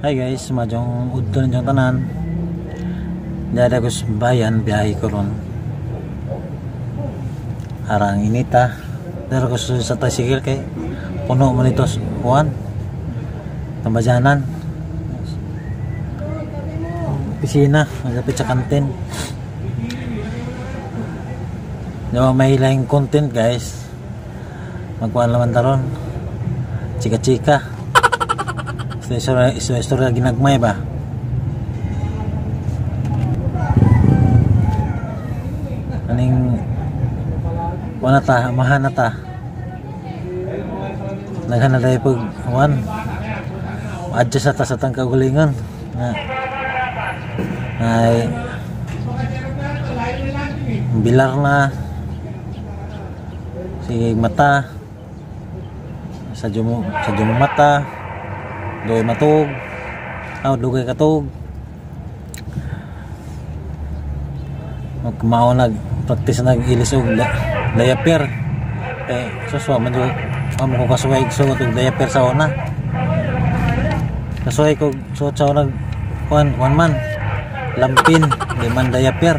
Hi guys, madyong udto ninyong tanan. Dada ko sa bayan, biyahe ko ron. Arang inita. Dara ko sa tricycle kay puno man ito sa kuwan. Tambajanan. Pisina, malapit sa kantin. Yawa may laing content guys. Magkuhan naman taron. Chika-chika. Istorya, istorya ginagmay ba? Aning kuan na ta, amahan na ta. Naghan na tayo pag kuan. Adjust na ta sa tang kaugalingon. Na ay bilar na sige mata sa jumo mata doy matug aw dugay katug magmao nag practice nag ilis og diaper eh suswa man jud amo ko kasuway suot og diaper sa una kasuway ko suot sa una kuan kuan man lampin di man diaper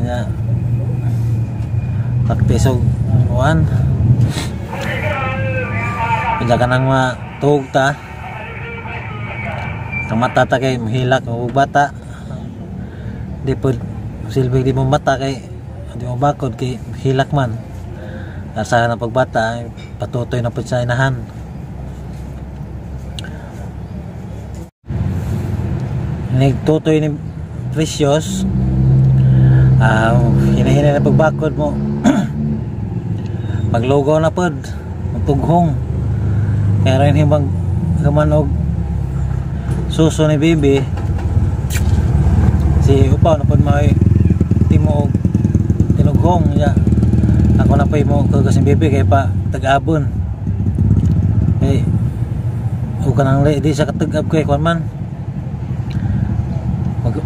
kaya practice og kuan pila ka nang matuog ta ang mata ta kay mahilak og bata di pod silbi di mo mata kay di mo bakod kay hilak man asa na pagbata patutoy na pod sa inahan. Nagtutoy ni Precious hinahina na pagbakod mo maglugaw na pod magtughong kaya rin himang human og suso ni baby si upaw na pod may timo og tinughong ya ako na pa mo kagas ni baby kay pa tag-abon kay o kanang di sa katag-ab kay kuan man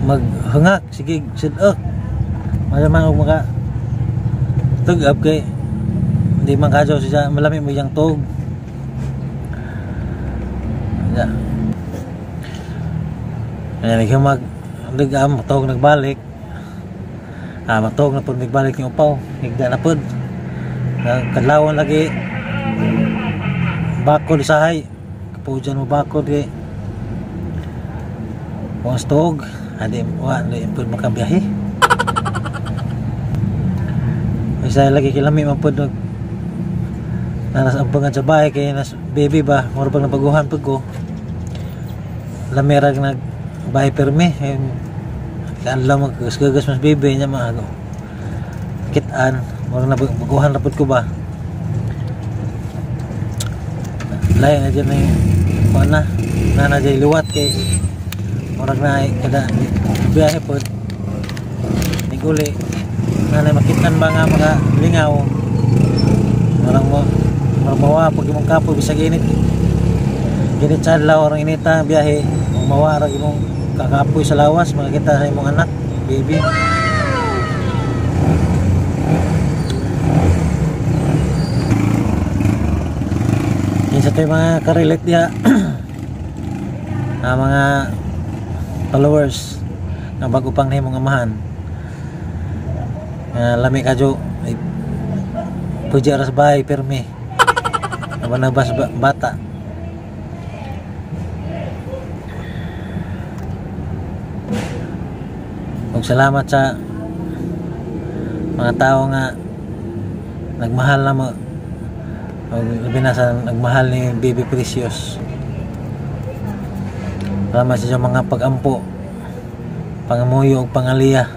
maghangak sige sidok malaman og maka tag-ab kay di man kadyo siya malami mo iyang tug. Ya. Kaya naghimag nag matog nagbalik. Matog na pud nagbalik yung upaw, higda na pud. Kadlawon lagi bakod sahay. Kapujan mo bakod kay kung stog, adi wa di pud makabiyahe. Isa lagi kilami man pud nanas ang pangan sa bahay kay nas baby ba mura pag nabaguhan pud ko. Lamirag nag bahay permi kaanlaw maggagas mas baby niya maago kitaan mura na baguhan na pud ko ba lahi na dyan ay kuan na na dyan liwat kay murag na kada biyahe pud niguli na na makitan ba nga maka lingaw murag mo murag mawa pag imong kapoy bisag init init sa adlaw orang inita biyahe mawa ra imong kakapoy sa lawas makakita sa imong anak baby. Kinsa to'y mga karelate diha mga followers nga bago pang nahimong amahan lami kadyo puja ra sa bahay pirmi nabanabas bata. Ug salamat sa mga tao nga nagmahal na mo ug labi na sa nagmahal ni Baby Precious. Salamat sa mga pag-ampo, pangamuyo ug pangaliya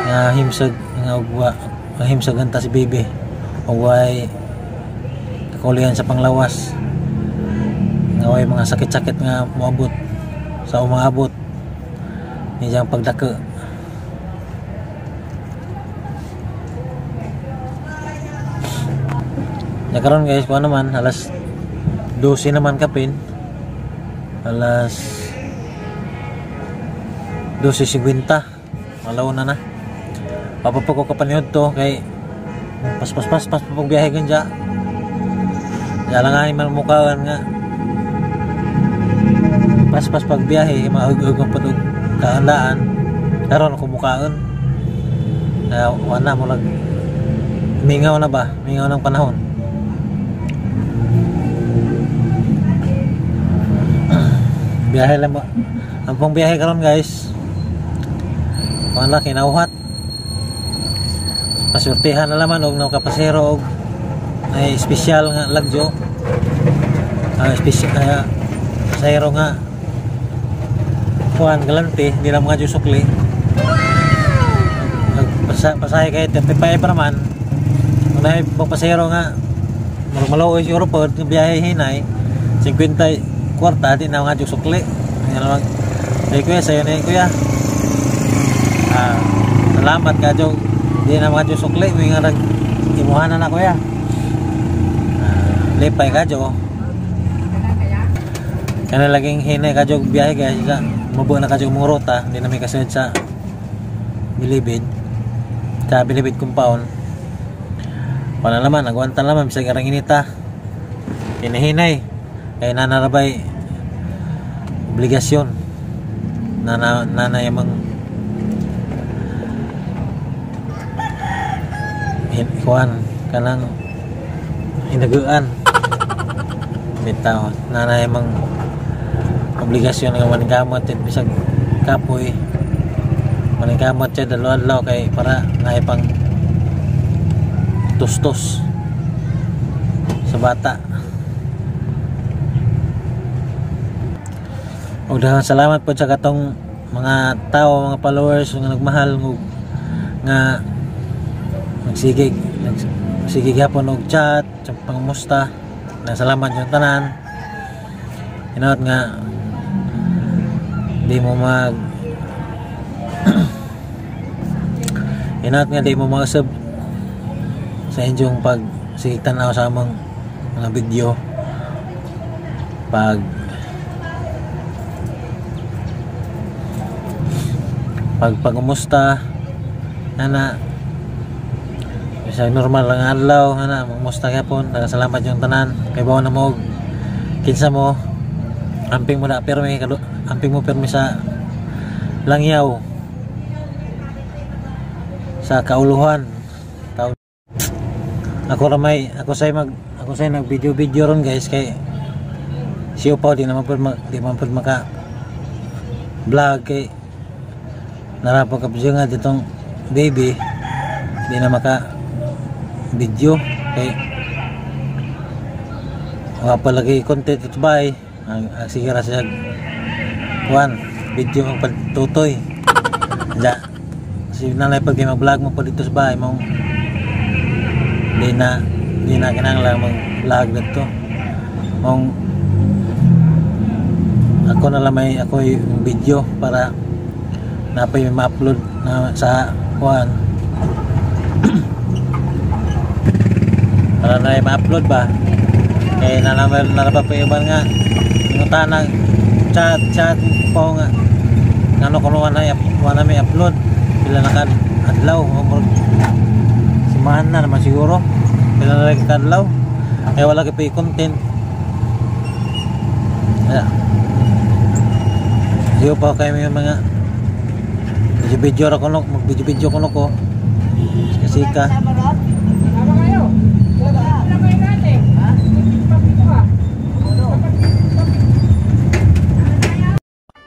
nga himsog nga ugwa himsog ta si baby ug way kakulihan sa panglawas nga way mga sakit-sakit nga moabot sa umaabot niyang pagdako. Ya karon guys, kuan naman alas 12 naman kapin. Alas 12:50. Malaw na na. Papapag ko kapanihod to kay paspas pag biyahe ganja. Jalangan man mukaan nga. paspas pagbiyahe, maug-ug ang pud og kaandaan. Karon ako mukaon. Wala mo lag mingaw na ba? Mingaw ng panahon. Biyahe lang ba? Ang pong biyahe karon guys. Wala kinauhat. Pasurtihan na laman og nakapasero og ay espesyal nga lagyo. Espesyal pasahero nga kuan galante, di lang mga sukli. Pasahe kay 35 pa naman. Kung naay pang pasahero nga murag maluoy siguro pod nga biyahe hinay 50 kwarta di na mga sukli. Ano lang. Ay kuya, sayo na kuya. Salamat kadyo. Di na mga sukli, may nga nag imuha na kuya. Lipay kadyo. Kana laging hinay kadyo biyahe guys, mabuo na kadyo mong ruta, hindi na may kasunod sa Bilibid. Sa Bilibid compound. Wala naman, nagwanta naman bisag arang inita. Hinahinay. Kay nanarabay obligasyon. Nanay mang kuan kanang hinaguan. Bitaw, nanay mang obligasyon nga maningkamot at bisag kapoy. Maningkamot siya dalawa adlaw kay para naay pang tustos sa bata. Og daghang salamat po sa katong mga tao, mga followers nga nagmahal og nga nagsigig gihapon og chat, sa pangumusta. Salamat yung tanan. Hinaot nga di mo mag hinaot nga di mo mag-sub sa inyong pag sige tanaw sa among mga video, pag pagpangumusta ana sa normal lang adlaw ana mangumusta gyapon. Salamat yung tanan kay bawo na mo kinsa mo amping mo na pirmi amping mo pirmi sa langyaw sa kauluhan. Ako ramay ako say nag video ron guys kay siyo pa di naman pud maka vlog kay narapo ka nga ditong baby di na maka video kay wala pa lagi content ito bay ang sige ra siya kuan video ang pagtutoy. Ja si nanay pag di mag-vlog mo pa dito sa bahay mo di na kinahanglan mag-vlog dito. Mong ako na lang may ako yung video para napay may ma-upload na sa kuan para na ma-upload ba kay naraba pa iban nga ngutana chat po nga ngano kuno wala may upload pila na ka adlaw simahan na naman siguro pila na ka adlaw kay wala kay content. Yeah. Diyo pa kayo may mga video-video ra kuno, mag-video-video kuno ko. Sika.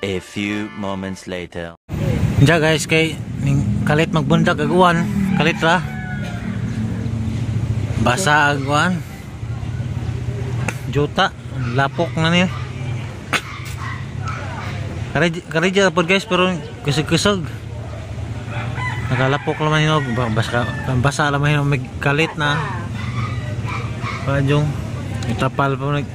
A few moments later. Diya guys kay ning kalit magbundak aguan, kalit ra. Basa aguan. Juta, lapok na niya. Karidya po guys pero kusog-kusog. Nakalapok naman hinog, basa naman hinog, may kalit na. Padyong itapal pa nag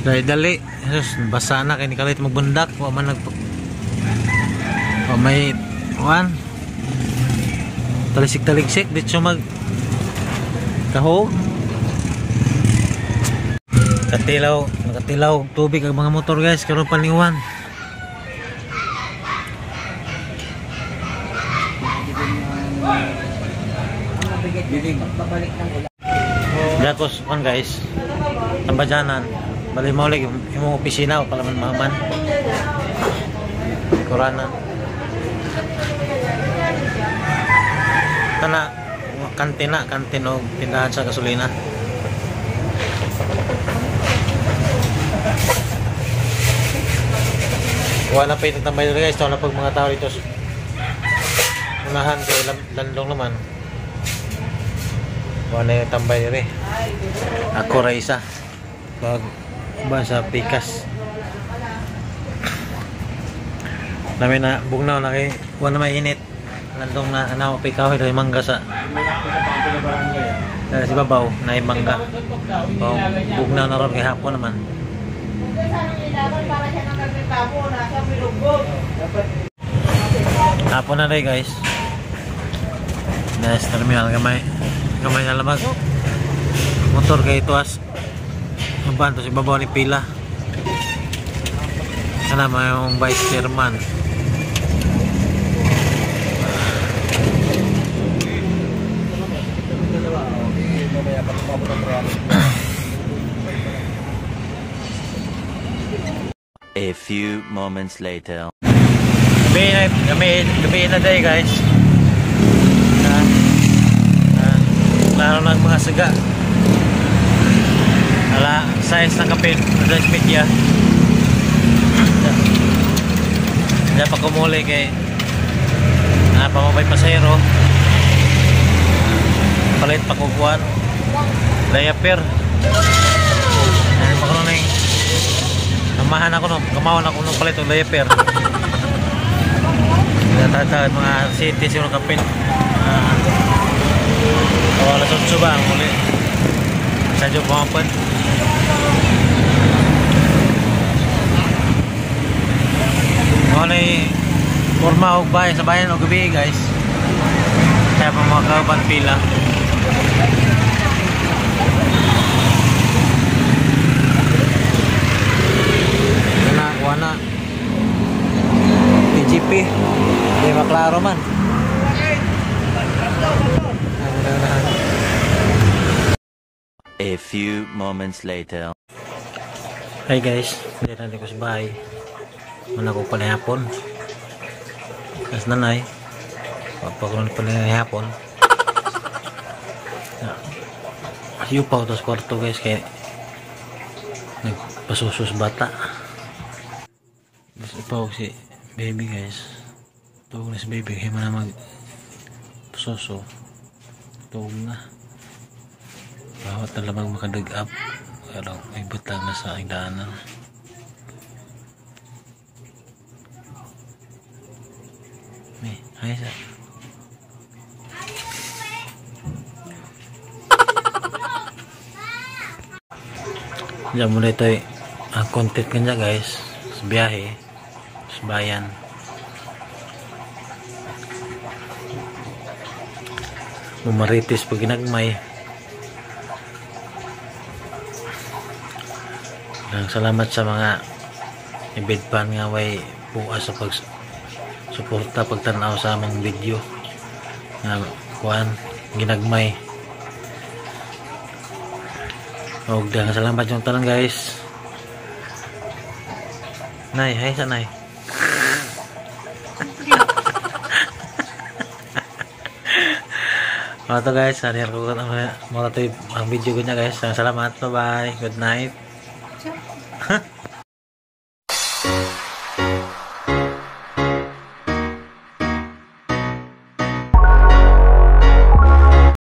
dali-dali. Jesus, basa na kay ni kalit magbundak, wa man nag o may kuan. Talisik-taliksik dito mag kahog. Katilaw, nakatilaw tubig ang mga motor guys karon paniwan. Dakos kon guys. Tambajanan. Bali mo ulit imong opisina o pala man mahuman. Kuranan. Kana kantina, kantin og tindahan sa gasolina. Wala pa itong tambay dito guys, wala pag mga tao dito. Unahan kay landong naman. Wala yung tambay dito. Ako ra isa. Pag ba sa pikas. Dami na bugnaw na kay wala may init. Landong na anaw pikaw dito mangga sa si babaw na mangga. Oh, bugnaw na ron kay hapon naman. Hapon na rin guys. Nice terminal gamay. Gamay na lamag. Motor kay tuas. Ang banto si babaw ni pila. Kana may vice chairman. A few moments later. Gabi na day guys. Laro ng mga saga. Ala size ng kapit, size media. Hindi pa kumuli kay napamabay pasahero. Palit pa kukuan. Diaper. Ano pa yung amahan ako no, kamawan ako nung palit ng diaper. Tatawad mga city siguro kapit. Alas 8 ba ang muli. Sa job pumapad. Muli forma og bahay sa bayan og gabi guys. Kaya pa mga kauban pila. Wana PGP di maklaro man. A few moments later. Hi guys, hindi natin ko sa bahay. Muna ko pala hapon. Kas nanay. Pagpakunan pala hapon. Yupaw tas kwarto guys kay nagpasusos bata. Ipaw si baby guys. Tuog na si baby kaya man mag suso. Tuog na. Bawat na lamang makadag-up. Pero may butang na sa daanan. May, hi sa. Diyan muna ito ang content kanya guys. Sa biyahe. Sa bayan. Bumaritis pag ginagmay. Salamat sa mga ibidpan nga way buas sa pag suporta pagtanaw sa among video nga kuan ginagmay. Og daghang salamat yung tanan guys. Nay, hi sa nay. Mga to guys, mo to ang video ko niya guys. Salamat, bye bye. Good night.